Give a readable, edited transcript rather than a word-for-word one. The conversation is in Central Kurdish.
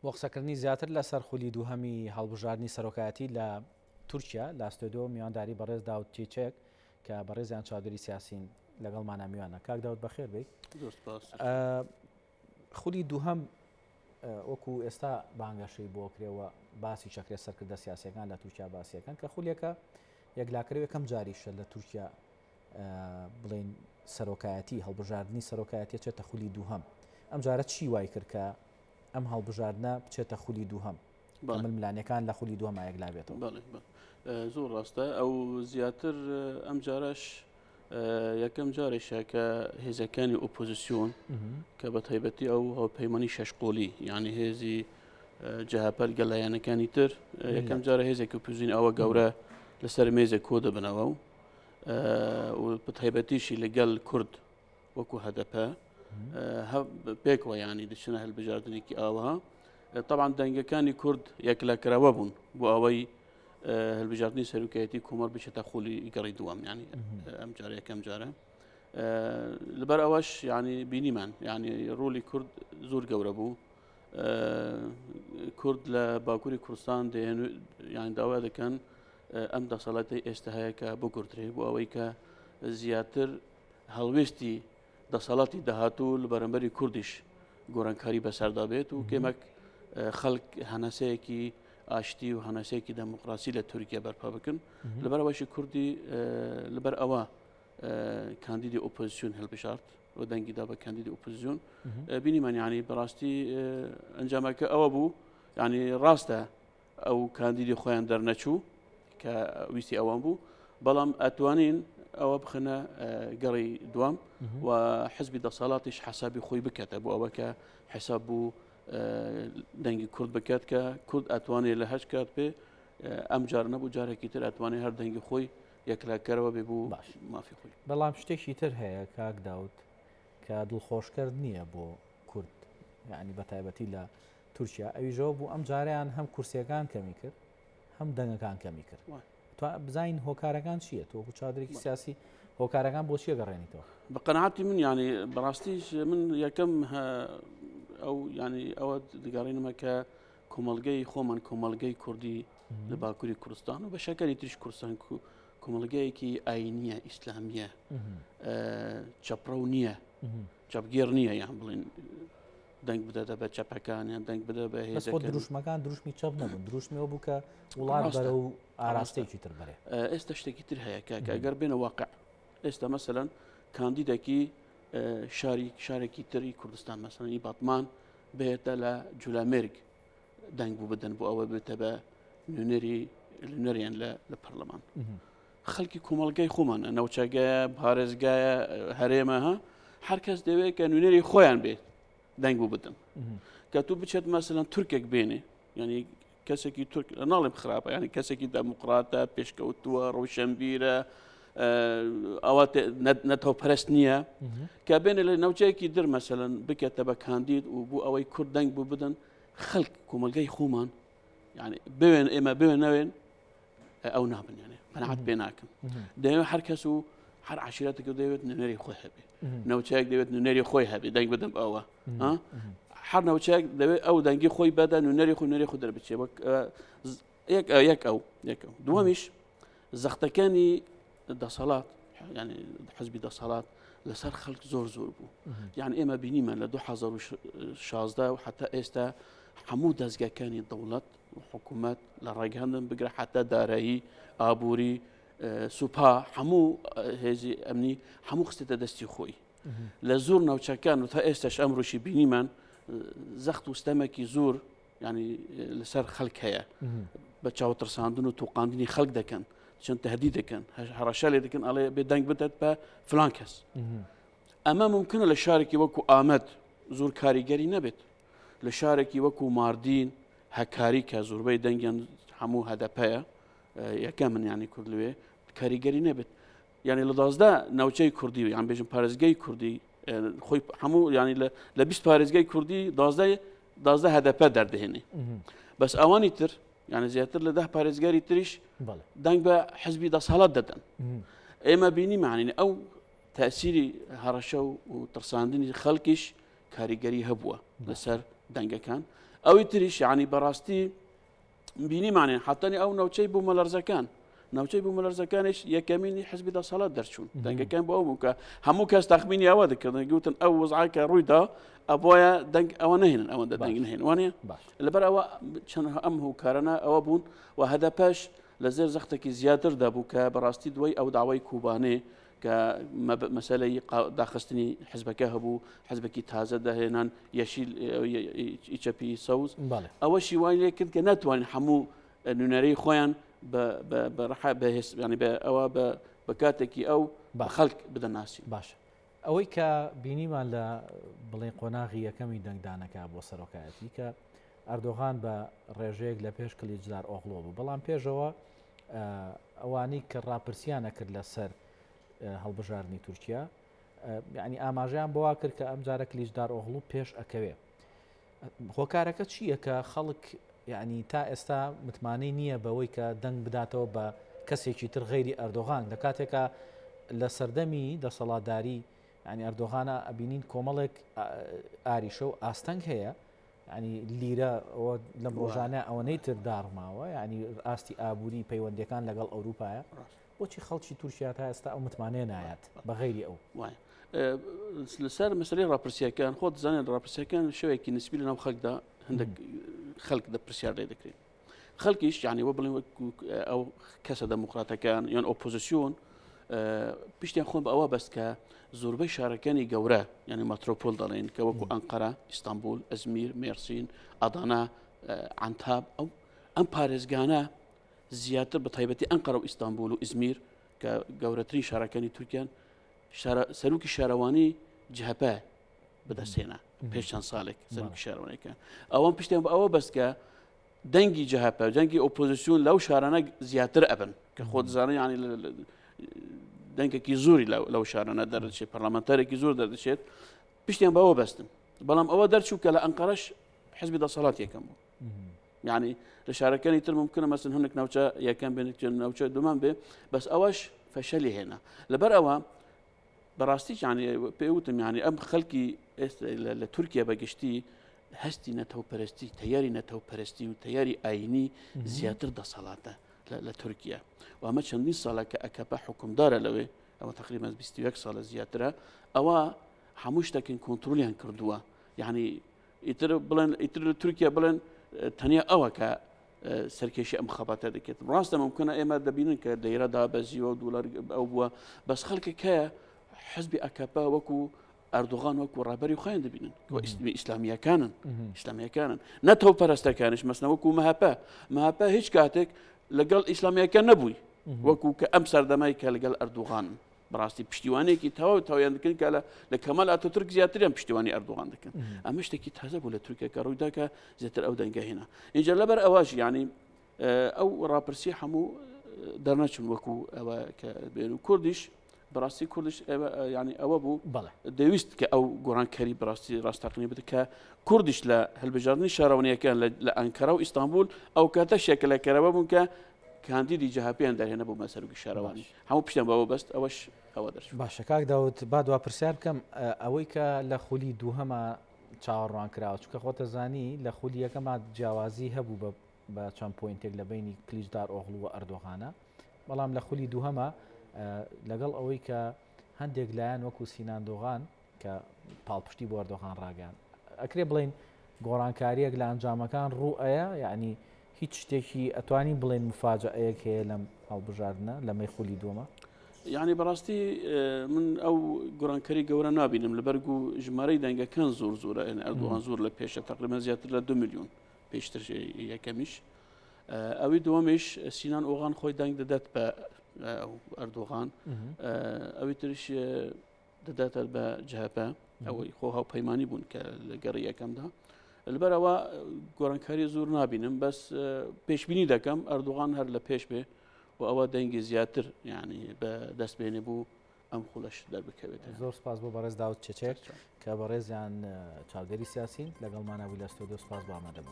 بۆ قسەکردنی زیاتر لەسەر خولی دووهەمی هەڵبژاردنی سەرۆکایەتی لە تورکیا لە ستۆدیۆ میوانداری بەڕێز داود چیچەک کە بەڕێزیان چاودێری سیاسین لەگەڵمانە میوانە. کاک داود بەخێر بێیت. زۆر سپاس. خولی دووهەم وەکو ئێستا بانگەشەی بۆ کرێ و باسی چەکرێ سەرکردە سیاسەکان لە تورکیا باسیەکەن کە خولێکە یەکلاکەرەوە یەکەم جاریشە لە تورکیا بڵێن سەرۆکایەتی هەڵبژاردننی سەرۆکایەتی چێتە خولی دووهەم ئەم جارە چی وای کرد کە ئەم هەڵبژاردنە بچێتە خولی دووهەم ململانەکان لە خولی دووەم یەکلا بێتەوە؟ زۆر ڕاستە ئەو زیاتر ئەم جارش یەکەم جارێکە کە هێزەکانی ئۆپۆزیسیۆن کە بە تایبەتی ئەو هاوپەیمانی شەشقۆلی یعنی هێزی جەهەپە لەگەڵ لایەنەکانی تر یەکەم جارە هێزێک ئۆپۆزیسیۆن ئەوە گەورە لەسەر مێزێک کۆ دەبنەوە و بە تایبەتیشی لەگەڵ کورد وەکو هەدەپە پێکەوە ینی دەچنە هەلبژاردنێکی ئاوها طبعا دەنگەکانی کورد یەکلاکەرەوە بوون بۆ ئەوەی هەلبژاردننی سەرۆکایەتی کۆمەڵ بچێتە خولی گەڕی دووەم ینی ئەم جارە یەکەم جارە لەبەر ئەوەش ینی بینیمان ینی ڕۆلی کورد زۆر گەورە بوو کورد لە باکووری کوردستان دێن یان داوا دەکەن ئەم دەسەڵاتەی ئێستا هەیە کە بگوترێ بۆ ئەوەی کە زیاتر هەڵوێستی دەسەڵاتی داهاتوو لە بەرەمبەری کوردیش گۆڕانکاری بەسەردا بێت و کێمەک خەڵک هەناسەیەکی ئاشتی و هەناسەیەکی دەموکراسی لە تورکیا بەرپا بکەن لەبەر ئەوەشی کوردی لەبەر ئەوە کاندیدی ئۆپۆزیسیۆن هەڵبژارد و دەنگی دا بە کاندیدی ئۆپۆزیسیۆن بینیمان یعنی بەڕاستی ئەنجامەکە ئەوە بوو یعنی ڕاستە ئەو کاندیدی خۆیان دەرنەچوو کە ویستی ئەوان بوو بەڵام ئەتوانین ئەوە بخنە گەڕی دوام و حزبی دەسەڵاتیش حەسابی خۆی بکاتە بۆ ئەوە کە حساب بوو دەنگی کورد بکات کە کورد ئەتوانێت لە هەچ کات پێ ئەم جار نەبوو جارێکی تر ئەتوانێت هەر دەنگی خۆی یەکلاکەرەوە بێ بوو باش مافی خۆی. بەڵام شتێکی تر هەیە کاک داود کە دڵخۆشکەر نییە بۆ کورد یعنی بە تایبەتی لە تورکیا ئەویشەوە بوو ئەم جارەیان هەم کورسیەکان کەمی کرد هەم دەنگەکان کەمی کرد بزانین هۆکارەکان چییە تۆ وەکو چاودێرێکی سیاسی هۆکارەکان بۆ چیە گەڕێنیتەوە؟ بە قەناعەتی من یعنی بەڕاستیش من یەکەم ئەو ینی ئەوە دەگەڕێنمە کە کۆمەلگەی خۆمان کۆمەلگەی کوردی لە باکووری کوردستان و بە شەکەری تریش کوردستان کۆمەلگەیەکی ئاینیە ئیسلامیە چەپڕەو نییە چەپگێڕ نییە یان بڵێن دەنگ بدەدە بە چەپەکان یان دەنگ بدە بە هێزەکان دروشمەکان دروشمی چەپ نەبوون دروشمیەوە بوو کە وڵات بەرە و ئاراستێکی تر بەرێ ئێستا شتێکی تر هەیە کە ئەگەر بێنە واقع ئێستا مەسەلەن کاندیدێکی شاری شارێکی تری کوردستان مەسەلەنی باتمان بێتە لە جولامێرگ دەنگ بوو بدەن بۆ ئەوە بێتە بە نوێنەری نوێنەریان لە پەرلەمان خەڵکی کۆمەڵگای خۆمانە ناوچەگەیە پارێزگایە هەرێمە ها هەر کەس دەوێت کە نوێنەری خۆیان بێت دەنگ بوو بدەن کە تو بچێت مەسەلەن تورکێک بێنێ یعنی کەسێکی تورک ناڵێم خراپە ینی کەسێکی دەموقراتە پێشکەوتووە ڕۆشنبیرە ئەوە نەتەوە پەرست نییە کە بێنێ لە ناوچەیەکی در مەسەلەن بکێتە بە کاندید و بۆ ئەوەی کورد دەنگ بوو بدەن خەڵک کۆمەلگای خۆمان یعنی بوێن ئێمە بوێن نەوێن ئەو نابن یانێ قەناعەت پێ ناکەن دەیەوێت هەر کەس و هەر عشیرەتێک دەیەوێت نوێنەری خۆی هەبێ ناوچەیەک دەوێت نوێنەری خۆی هەبێ دەنگ بدەم ئەوە هەر ناوچەیەک دەوێت ئەو دەنگی خۆی بەدە نوێنەری خۆی نوێنەری خۆ دەربچێ وەک یەک یەک ئەو یەک ئەو دووەمیش زەختەکانی دەسەڵات ینی حزبی دەسەڵات لەسەر خەڵک زۆر زۆر بوو یان ئێمە بینیمان لە 2016 و حتا ئێستا هەموو دەستگاکانی دەوڵەت حکوومەت لە ڕێگەاندن بگرە حتا دارایی ئابووری سوپا هەموو هێزی ئەمنی هەموو خستێتە دەستی خۆی لە زۆر ناوچەکان و تا ئێستاش ئەمڕۆشی بینیمان زەخت و ستەمێکی زۆر ینی لەسەر خەڵک هەیە بە چاوترساندن و توقاندنی خەڵک دەکەن چەند تهدی دەکەن هەڕەشە لێ دەکەن ئەڵێ بێ دەنگ بدات بە فلان کەس ئەمە ممکنە لە شارێکی وەکو ئامەد زۆر کاریگەری نەبێت لە شارێکی وەکو ماردین هەکاری کە زۆربەی دەنگیان هەموو هەدەپەیە یەکە من ینی کورد لەوێ کاریگەری نەبێت یعنی لە 12 ناوچەی کوردی یان بێژم پارێزگەی کوردی خۆی هەموو ینی لە 20 پارێزگای کوردی 12 دازدە هەدەپە دەردەهێنێ بەس ئەوانی تر یعنی زیاتر لە ده پارێزگاری تریش دەنگ بە حزبی دەسەڵات دەدەن ئێمە بینی معنی ئەو تاسیری هەڕەشە و ترساندنی خەڵکیش کاریگەری هەبووە لەسەر دەنگەکان. ئەوی تریش یعنی بەڕاستی بینیمانێن حتەنی ئەو ناوچەی بوومەلەرزەکان ناوچەی بوومەلەرزەکانیش یەکەمینی حزبی دەسەڵات دەرچوون دەنگەکان بۆ ئەو بوو کە هەموو کەس تەخمینی ئەوە دەکردن گوتن ئەو وەزعە کە ڕوویدا ئەبواە دەنگ ئەوە نهێنن ئەوەندە دەنگ نهێن وانە لەبەر ئەوە چەند ئەم هۆکارانە ئەوە بوون و هەدەپەش لە زێر زەختێکی زیاتردا بوو کە بەڕاستی دوای ئەو داوای کوبانێ کە مەسەلەی داخستنی حزبەکە هەبوو حزبێکی تازە داهێنان یەشیل چەپی سەوز ئەوەشی وای لێ کرد کە ناتوانین هەموو نوێنەری خۆیان بە بەهێستیانی بە ئەوە بە بە کاتێکی ئەو بە خەڵک بدەناسی باش ئەوەی کە بینیمان لە بڵێن قۆناغی یەکەمی دەنگدانەکە بۆ سەرۆکایەتی کە ئەردۆغان بە ڕێژەیەک لە پێش کلیجدار ئۆغلۆ بوو بەڵام پێشەوە ئەوانەی کە ڕاپرسیان ئەکرد لەسەر هەڵبژاردنی تورکیا یعنی ئاماژەیان بۆوا کرد کە ئەم جارە کلیچدار ئۆغڵو پێش ئەکەوێ هۆکارەکە چییە کە خەڵک یعنی تا ئێستا متمانەی نییە بەوەی کە دەنگ بداتەوە بە کەسێکی تر غەیری ئەردۆغان لە کاتێکا لە سەردەمی دەسەڵاتداری یعنی ئەردۆغانە ئەبینین کۆمەڵێک ئاریشە و ئاستەنگ هەیە یانی لیرە ئەوە لەم ڕۆژانە ئەوەنەی تر داڕماوە یانی ئاستی ئابووری پەیوەندیەکان لەگەڵ ئەوروپایە بۆچی خەڵکی تورکیا تا ئێستا ئەو متمانەیە نایات بە غەیری ئەو وایە لەسەر مەسەلەی ڕاپرسیەکان خۆت دەزانێت ڕاپرسیەکان شێوەیەکی نسبی لەناو خەڵکدا هەندێک خەڵک دە پرسیار لێ دەکرێت خەڵکیش یعنی وە بڵێن ئەو کەسە دەموکراتەکان یان ئۆپۆزیسیۆن پشتیان خۆن بە ئەوە بەست کە زۆربەی شارەکانی گەورە یعنی مەترۆپۆل دەڵێن کە وەکو ئەنقەرە ئیستانبول ئەزمیر مێرسین ئەدانا ئەنتاب ئەو ئەم پارێزگانە زیاتر بە تایبەتی ئەنقەرە و ئیستانبول و ئیزمیر کە گەورەترین شارەکانی تورکیان سەرۆکی شارەوانی جەهەپە بەدەستهێنا پێش چەند ساڵێک سەرۆکی شارەوانەکە ئەوان پشتیان بە ئەوە بەست کە دەنگی جەهەپە دەنگی ئۆپۆزیسیۆن لەو شارانە زیاتر ئەبن کە خۆ دەزانن یعنی دەنگێکی زۆری لەو شارانە دەردەچێت پەرلەمانتارێکی زۆر دەردەچێت پشتیان بەوە بەستن بەڵام ئەوە دەرچوو کە لە ئەنقەرەش حزبی دەسەڵات یەکەم بوو یعنی لە شارەکانی تر ممکنە مەسن هەندێک ناوچە یەکەم بێن ناوچە دومان بێ بەس ئەوەش فەشەلی هێنا لەبەر ئەوە بەڕاستی یانی پێ وتم یانی ئەم خەڵکی ئێستا لە تورکیا بەگشتی هەستی نەتەوەپەرستی تەیاری نەتەوەپەرستی و تەیاری ئاینی زیاتر دەسەڵاتە لە تورکیا و ئەمە چەندین ساڵە کە ئەکەپە حکومدارە لەوێ ئەوە تقریبا 21 ساڵە زیاترە ئەوە هەموو شتێکن کۆنتترۆلیان کردووە یعنی ئیتر بڵێن ئیتر لە تورکیا بڵێن تەنیا ئەوە کە سەرکێشی ئەم خەباتە دەکرێت ڕاستە ممکنە ئێمە دەبینن کە لەیرە دابەزیوە و دولار ئەو بووە بەس خەڵکێک هەیە حزبی ئەکەپە وەکو ئەردوغان وەکو ڕابەری خۆیان دەبینن ئیسلامیەکانن ئیسلامیەکانن نەتەوە پەرستەکانیش مەسنە وەکو مەهەپە مەهەپە هیچ کاتێک لەگەڵ ئیسلامیەکە نەبووی وەکو کە ئەم سەردەمای کە لەگەڵ ئەردوغانن بەڕاستی پشتیوانێکی تەواو تەواویان دەکەن کە لە کەمال ئاتاتورک زیاتریان پشتیوانی ئەردۆغان دەکەن ئەمە شتێکی تازە بوو لە تورکیا کە ڕوویدا کە زیاتر ئەو دەنگە هێنا اینجا لەبەر ئەوەش یعنی ئەو ڕاپرسی هەموو دەرنەچون وەکو ئەوە کە بێن و کوردیش بەڕاستی کوردش ینی ئەوە بوو دەویست کە ئەو گۆڕانکاری بەڕاستی ڕاستەقینی بێت کە کوردیش لە هەلبژاردننی شارەوانیەکان لە ئەنکەرە و ئیستانبول ئەو کاتە شێکە لە کەرەوە بوون کە کاندیدی جەهەپەیان دەرهێنا بۆ سەرۆکی شارەوانی هەموو پشتیان بەوە بەست ئەوەش ئەوە دەرچوو. باشە کاک داود با دوا پرسیار بکەم ئەوەی کە لە خولی دووهەما چاوەڕوان کراوە چونکە خۆتە زانی لە خولی یەکەما جیاوازی هەبوو بە بە چەند پوینتێک لە بینی کلیچدار ئۆغڵو و ئەردۆغانە بەڵام لە خولی دووهەما لەگەڵ ئەوەی کە هەندێک لایەن وەکو سینان دۆغان کە پاڵپشتی بۆ ئەردۆغان ڕاگەیاند. ئەکرێ بڵێین گۆڕانکارییەک لە ئەنجامەکان ڕوو ئەیا؟ یەعنی هیچ شتێکی ئەتوانین بڵێین موفاجەئەیەک هەیە لەم هەڵبژاردنە لەمەی خولی دووەمە؟ یعنی بەڕاستی من ئەو گۆڕانکاری گەورە نابینم لە بەرگ و ژمارەی دەنگەکان زۆر زۆرە یعنی ئەردۆغان زۆر لە پێشە تقریبا زیاتر لە 2 میلیۆن پێشتر یەکەمیش ئەوی دووەمیش سینان ئۆغان خۆی دەنگ دەدات بە ئەردۆغان ئەوی ترش دەداتە بە جەهەپە ئەوەی خۆ هاوپەیمانی بوون کە لە گەڕی یەکەمدا لەبەرەوە گۆڕانکاری زۆر نابینم بەس پێشبینی دەکەم ئەردوغان هەر لە پێش بێ و ئەوە دەنگی زیاتر ینی بە دەست بێنێ بوو ئەم خولەش دەربکەوێت زۆر سپاس بۆ بەڕێز داود چێچێک کە بەڕێزیان چاودێری سیاسین لەگەڵمانە بوو لە ستۆدیۆ سپاس بۆ ئامادەبوون.